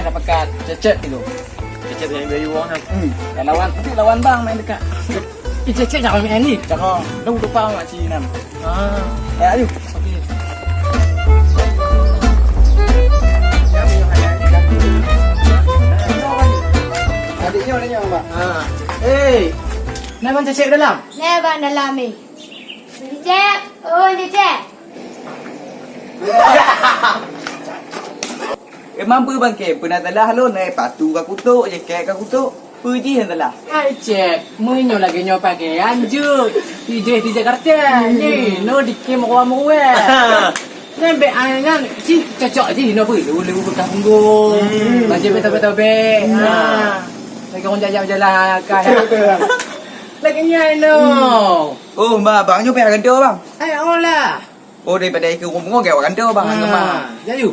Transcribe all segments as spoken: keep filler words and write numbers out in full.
Pakat cecet gitu. Cecet yang bayu orang kan. Hmm. Ya, lawan, nanti lawan bang main dekat. Ih, cecet jangan main ni. Jangan. Lu lupa mak cina. Ah. Ya, ayo. Okey. Adiknya, adiknya, Mak. Ah. Hei. Nah, bang cecet dalam. Nah, bang dalam ni. Cecet. Oh, cecet. Eh, mampu bangke, peuna salah lôn, eh, patu ka kutok, jaket ka kutok. Peue jih nyang salah? Hai, Cep, meunyoe lagèe nyoe pakaian jeuet. Ideh di Jakarta, nyoe, no di kem ruwa-ruwa. Nyan bèk angan, cih cocok jih, no peue, lewu-lewu beukah punggong. Hmm. Baju beutobek-tobek. Hmm. Ha. Lagèe ureueng jalan-jalan ka, ya. Lagèe nyan, no. Oh, ma, bang, nyoe payah gantoe, bang. Hai, Allah. Oh, daripada ikeu ureueng pungo gèt awak gantoe, bang, ngon mah. Ha, jayu.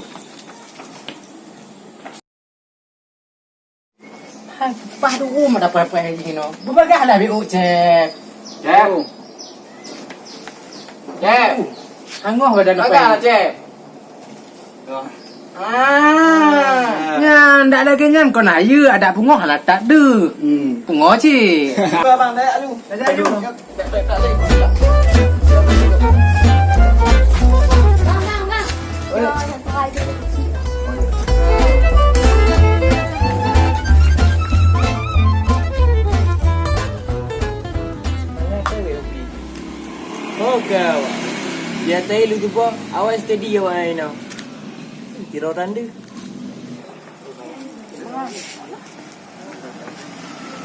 Han, pah tu um ada pai-pai lagi no. Beubagah lah B O, Cep. Cep. Cep. Angoh badan apa? Bagah lah, Cep. Ah. Nyan, dak lagèe nyan kon ayeue adak pungoh lah tak deuh. Hmm. Pungoh cit. Abang, dah alu. Dah alu. Oh, kau. Biasa lu jumpa, awai steady awai no. Kira tanda.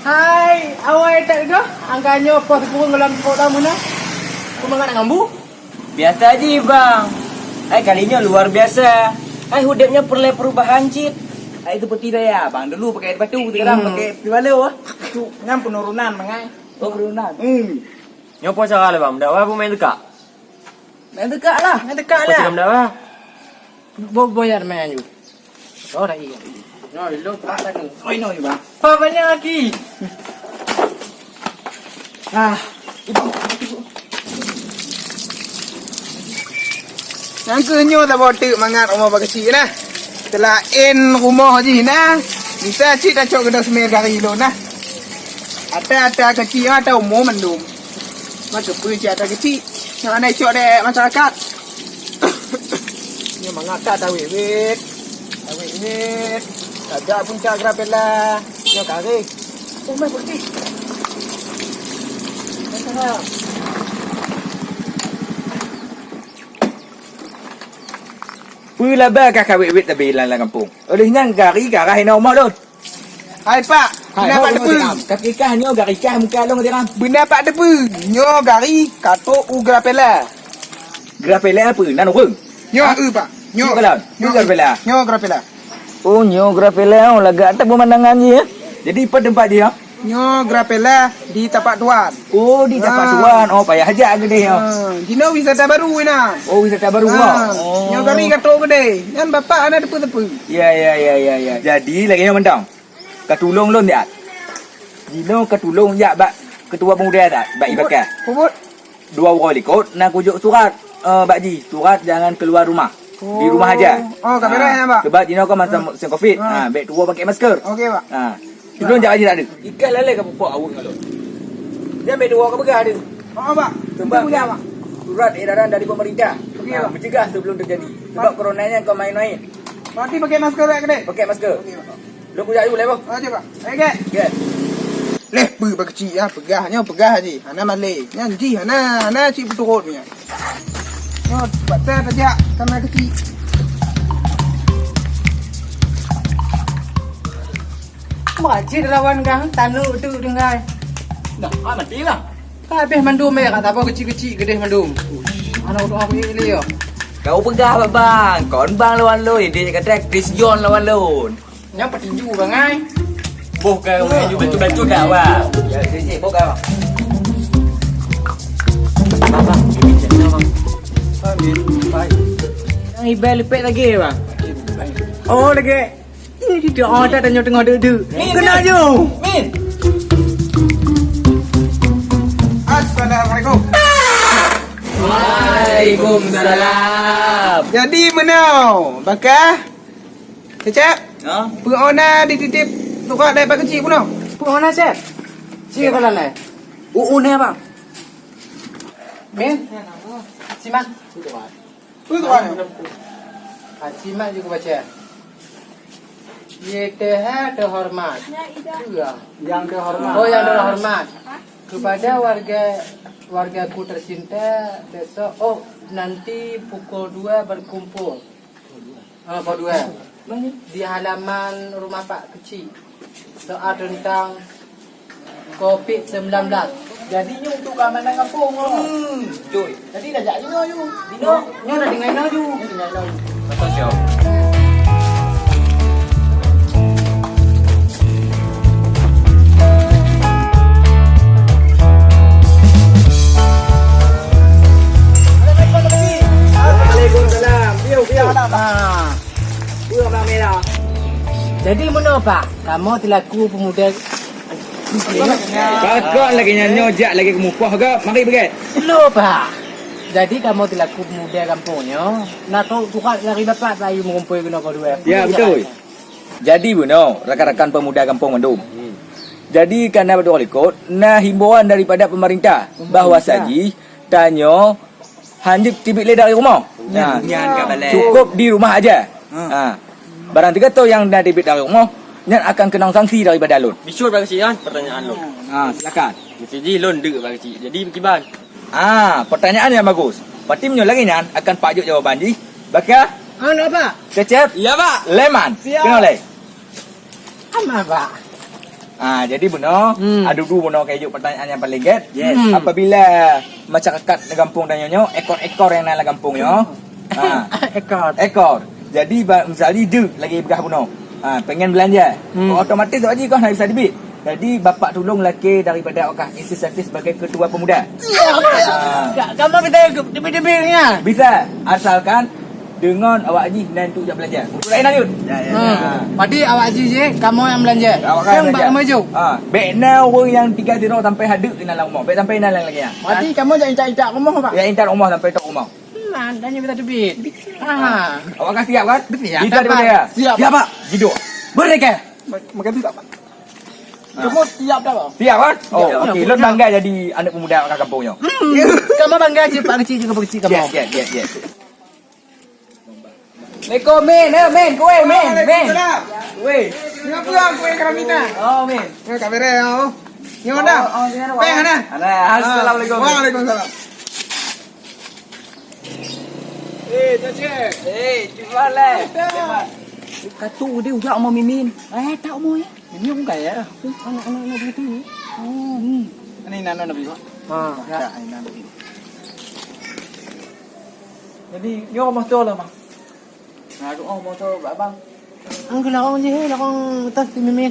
Hai, awai tak deuh, angka nyoe poh sikureueng gohlom pok lom meunan. Peue mangat ngon bu? Biasa jih, Bang. Hai, kali nyoe luar biasa. Hai, udeb nyoe peureulèe perubahan cit. Hai, seperti daya, Bang. Dulu pakai batu, sekarang pakai pibalo, ah. Itu nyan penurunan, Bang, ai. Oh, penurunan. Hmm. Nyoe po cara lé, Bang. Dak wah bu main teuka? Main teuka lah. Main teuka lah. Macam dak wah? Bo-, boyar main ju. Oh, dah iya. No, lo tak ada. Oh, ino, Bang. Oh, banyak lagi. Ah. Nyang keu nyoe taboh teuk mangat rumoh bak keuchik nah. Teulaén rumoh jih nah. Bisa cit tacok keunoe seumé gari lôn nah. Ata-ata keuchik, ata umu mandum. Maka peue cit ata keuchik. Nyang hana icok dek masyarakat. Nyoe mangat that tawét-wét. Tawét-wét. Tajak puncak Grapella. Nyoe kareh. Oh, mai putih. Peue laba kah ka wét-wét tabi lam, lam gampông. Oleh nyan gari ka rhah inoe rumoh lôn. Hai, Pak. Hai, beuna ho, Pak ho, Teupeu. Tiram. Tapi kah nyoe gari kah muka lôn, Tiram? Beuna, Pak Teupeu. Nyoe gari ka trok u Grapella. Grapella peue? Nan ureueng? Nyoe, ha? Eu, Pak. Nyoe. Nyoe kalon? Nyoe, nyoe Grapella. Nyoe Grapella. Oh, nyoe Grapella, oh, lagak that peumandangan jih, ya. Jadi, pat teumpat jih, ya? Nyoe Grapella di Tapak Tuan. Oh, di Tapak Tuan. Oh, payah jak keudeh, ya. Ha, jinoe wisata baru inan. Oh, wisata baru, ha. Oh. Nyoe gari ka trok keudeh. Nyan Bapak hana teupeu-teupeu. Ya, ya, ya, ya, ya. Jadi, lagèe nyoe mantong. Ka tulông lôn, Tiram. Jinoe ka tulông jak bak Ketua Pemuda, Tiram, bak I Baka. Peubuet. Dua uroe likot na kujok surat, eh, bak jih, surat jangan keluar rumah. Di rumah aja. Oh, ka beres, ya, Pak? Sebab jinoe kan masa musim covid. Ha, bèk tuwoe pakai masker. Okey, Pak. Ha. Tulông jak bak jih, Tiram. Ikan lalai ka pupuk awak ngalor. Jangan bèk tuwoe ka peugah, Tiram. Oh, Pak. Sebab surat edaran dari pemerintah. Okey, Pak. Mencegah sebelum terjadi. Sebab corona nyan kon main-main. Berarti pakai masker, Pak, keudeh? Pakai masker. Okey, Pak. Lôn kujak ju lé, boh. Aja, Pak. Okey. Okey. Leh peue bak keuchik, ya, peugah nyoe, peugah jih. Hana malèe. Nyan jih hana, hana cit peuturot nyan. Nyoe, paksa tajak, kana keuchik. Majid lawan gang, tanu tu dengan. Dah, ah, mati lah. Ka habéh mandum, eh, ka saboh keuchik-keuchik keudeh mandum. Aneuk ureueng apa lé, ya? Kau peugah bak bang, kon bang lawan lôn, dia kata Chris John lawan lôn. Nyan petinju bang ai. Boh ka, oh, petinju betul-betul dah, bang. Ya, dia cek boh ka, bang. Bang, bang, ini cek bang. Yang ibai lepek lagi, bang. Oh, lagi. Ini dia, oh, tak tanya tengah duduk. Min, kena Min. Ju. Min. Assalamualaikum. Waalaikumsalam. Jadi, meunoe, Bakah? Cecep? Ha? Peue ona dititip surat dari Pak Keuchik bunoe? Peue ona, Chef? Cik kala nai. Oh, oh, nai, Bang. Min. Simak. Peue surat nyoe? Ah, simak ju kubaca. Y T H terhormat. Iya. Yang terhormat. Oh, yang terhormat. Kepada warga, wargaku tercinta, besok, oh, nanti pukul dua berkumpul. Ah, pukul dua. Di halaman rumah Pak Keuchik. Soal tentang covid sembilan belas. Jadi nyoe untuk keamanan kampung, oh. Hmm, betul. Jadi dah jak inoe ju. Inoe, nyoe dah tinggai inoe ju. Nyoe tinggai inoe ju. Betul, siap. Assalamualaikum, Pak Haji. Waalaikumsalam. Biu, biu. Ah. Peue Abang Mira? Jadi meunoe, Pak, kamoe selaku pemuda. Pakon lagèe nyan nyoe jak lagèe keumupoh ke? Mari beuget. Slow, Pak. Jadi kamoe selaku pemuda gampông nyoe, na tôk surat dari Bapak, Pak, yue meurumpoi keunoe keu dua. Ya, betul. Jadi bunoe, rakan-rakan pemuda gampông mandum. Jadi, kana beutôi likot, na himbauan daripada pemerintah bahwa saji tanyoe hanjeuet teubiet lé dari rumoh. Nyan, nah, nyan ka balèe. Cukup di rumah aja. Ha. Ha. Barang teuka teu nyang na teubiet dari rumoh, nyan akan keunong sanksi daripada lôn. Bisul bak keuchik kan pertanyaan lôn. Ha, silakan. Mesti jih lôn deuk bak keuchik. Jadi kiban? Ah, pertanyaan yang bagus. Berarti meunyoe lagèe nyan akan Pak jok jawaban jih. Baka? Anu, Pak? Cecep? Ya, Pak. Leman. Siap. Keunoe lé. Aman, Pak. Ah, jadi bunoe, hmm, adu du bunoe keu jok pertanyaan yang paling gét. Yes. Hmm. Apabila masyarakat gampông tanyoe nyoe, ekor-ekor nyang na lam gampông nyoe. Ha. Ekor. Ekor. Jadi, ba-, misali deuk lagèe peugah bunoe. Ha, pengen belanja. Hmm. Otomatis awak jih kah hana bisa teubiet. Jadi, Bapak tulông lakèe daripada awak kah inisiatif sebagai ketua pemuda. Ya, Pak. Ha. Ka-, kamoe bisa teubiet-teubiet nyan? Bisa, asalkan deungon awak jih nan tu jak belanja. Untuk laén lanjut. Ya, ya, ya. Hmm. Ha. Berarti awak jih jih, kamoe nyang belanja. Awak kan belanja. Bak kamoe jok. Ha. Bèk na ureueng nyang tinggai sidroe sampai hadeuk keunan lam rumoh. Bèk sampai na lagèe nyan. Berarti kamoe jak intat-intat rumoh, Pak? Ya, intat rumoh sampai tok rumoh. Nah, dan nyang bisa teubiet. Ha. Awak kan siap kan? Siap. Bisa teubiet ya? Siap. Siap, Pak. Jidok. Merdeka. Ma-, makasih, Pak. Ha. Kamoe siap dah, Pak. Siap kan? Oh, siap. Okey. Lôn bangga jadi aneuk pemuda awak kah gampông nyoe. Hmm. Kamoe bangga jih, Pak Keuchik juga, Pak Keuchik kamoe. Yes, yes, yes, yes. Assalamualaikum, Min. Eh, Min, kueh, Min, Min. Waalaikumsalam. Weh. Nyoe peue kueh karamita? Oh, Min. Nyoe ka bereh, oh. Nyoe dah. Oh, oh, sini ada. Pèng ada? Ada. Assalamualaikum. Waalaikumsalam. Eh, Cecep. Eh, cuba leh. Katu dia ujak mau Mimin. Eh, tak mau ya. Mimin bukan ya? Anak-anak nak begitu. Oh. Hmm. Ini nano Nabi, Pak. Ha. Ya, ini nano Nabi. Jadi, nyoe motor lah, Bang. Nah, rumoh motor bak abang. Ang keu larong jih, eh, larong atas tu Mimin.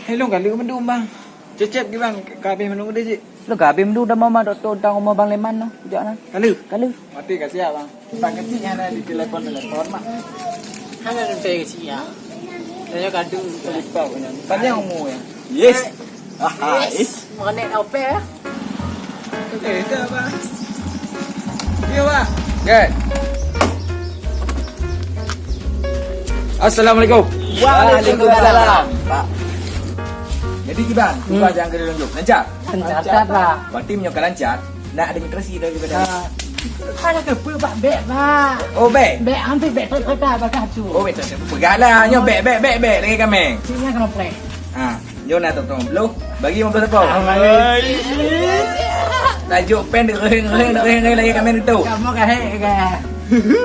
Hai, lôn ka lheueh mandum, Bang. Cecep geuh, Bang, ka habéh mandum udeh cit. Lôn ka habéh mandum dah mama dokto tang rumoh Bang Leman noh, jak na. Ka lheueh? Ka lheueh. Maté ka siap, Bang. Bang keuchik hana ditelepon-telepon, Mak. Hana teuntèe keuchik, ya. Saya kadu. Lupa punya. Panjang umur ya. Yes. Yes. Mengenai opel ya. Okey, itu apa? Ya, Pak. Okey. Assalamualaikum. Waalaikumsalam. Pak. Jadi, Iban, hmm, tugas yang kena tunjuk. Lancar? Lancar, Pak. Berarti meunyoe ka lancar, nak administrasi daripada. Ah. Ada ke apa, Pak? Bek, Pak. Oh, bek? Bek, hampir bek, tak, tak, tak, tak, tak, tu. Oh, bek, tak, tak. Peugah lah, nyoe bek, bek, bek, bek, lagèe kameng. Sini, kamu play. Ha. Nyoe na tong-tong bloh, bagi lima belas sapo. Tajuk pen deuh-deuh, deuh-deuh, deuh-deuh lagèe kameng tu. Kamu ka hek ka.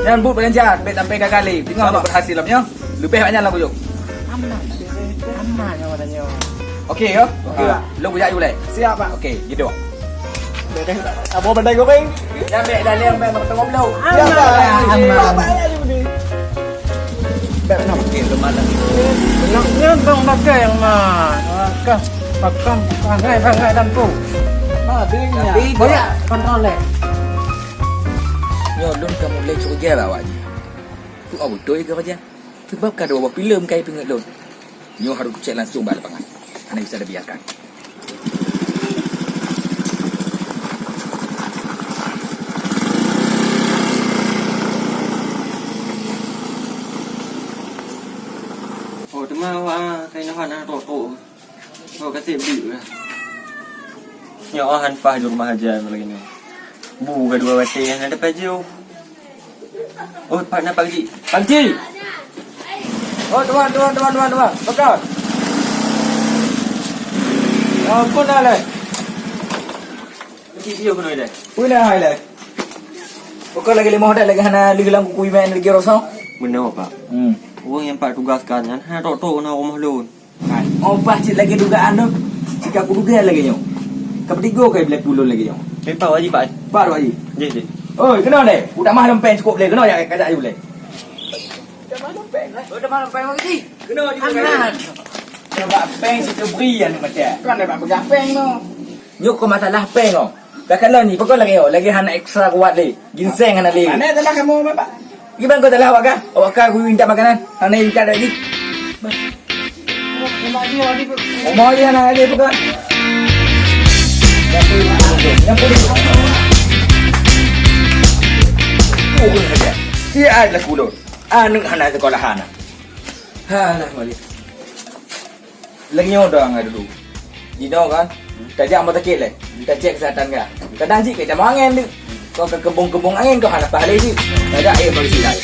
Nyan buet beulanjan, bèk sampai gagal lé. Tengok berhasil lom nyoe. Leubeh banyak lah kujok. Aman. Aman nyoe katanya. Okey yo. Okey, ha. Pak. Lôn kujak ju lé. Siap, Pak. Okey, gitu. Dah, dah. Apa benda goreng? Dah, bèk dah lé, bèk makan tengok bloh. Siap, Pak. Aman. Siap, Pak. Bèk nak makin ke mana? Nak nyan bang makai yang mah. Kah, pakam, pangai, pangai dampu. Ah, dingin ya. Tapi banyak kontrol eh. Nyoe lôn ka mulai curiga lah awak jih. Tu awak beutôi ke raja? Sebab ka dua buah filem kai pinget lôn. Nyoe harus kucek langsung bak lapangan. Hana bisa dibiarkan. Ma, wa, kain hana trok-trok. Kau kasih beli lah. Nyoe han paih di rumah aja lagi nyoe. Bu ka dua bateh, hana dapat jauh. Oh, Pak, na Pak Kecik. Pak Kecik! Oh, tuan, tuan, tuan, tuan, tuan. Betul. Oh, pun dah leh. Kecik, dia pun dah. Pun dah leh. Pokok lagi lima dah lagi hana lagi lam kuku iman lagi rosong. Benar, Pak. Hmm. Orang yang Pak tugaskan kan, hana trok-trok na rumah lôn. Hai, oh, bah cit lagèe dugaan tu. Cit ka kuduga lagèe nyoe. Ka beutigo ka iblih pulon lagèe nyoe. Memang wajib, Pak. Baru wajib. Jih, jih. Oi, keunoe deh. Utamah lom péng cukôp lé. Keunoe jak kajak aju lé. Utamah lom péng, eh? Utamah lom péng lagi. Keunoe juga. Aman. Coba péng situ bri aneuk macam. Kan dapat pegang péng tu. Nyoe keu masalah péng oh. Dah kalau ni, pokok lagèe oh, lagèe hana ekstra kuat lé. Ginseng hana lé. Mana telah kamu, Bapak? Gimana kau telah awak kah? Awak kah guru minta makanan? Hana minta lagi. Mau dia, mau dia. Mau dia hana lagi bukan? Nyampu dulu. Nyampu dulu. Oh, kena kerja. Si ai lah kulon. Aneuk hana sekolah hana. Halah, balik. Leng nyoe dong ai dudu. Jinoe kan, tajak rumah sakit lé. Tacek kesehatan ka. Kadang cit ka jamah angén tu. Kau ka kebong-kebong angén kau hana pahala tu. Tajak air bagi silai.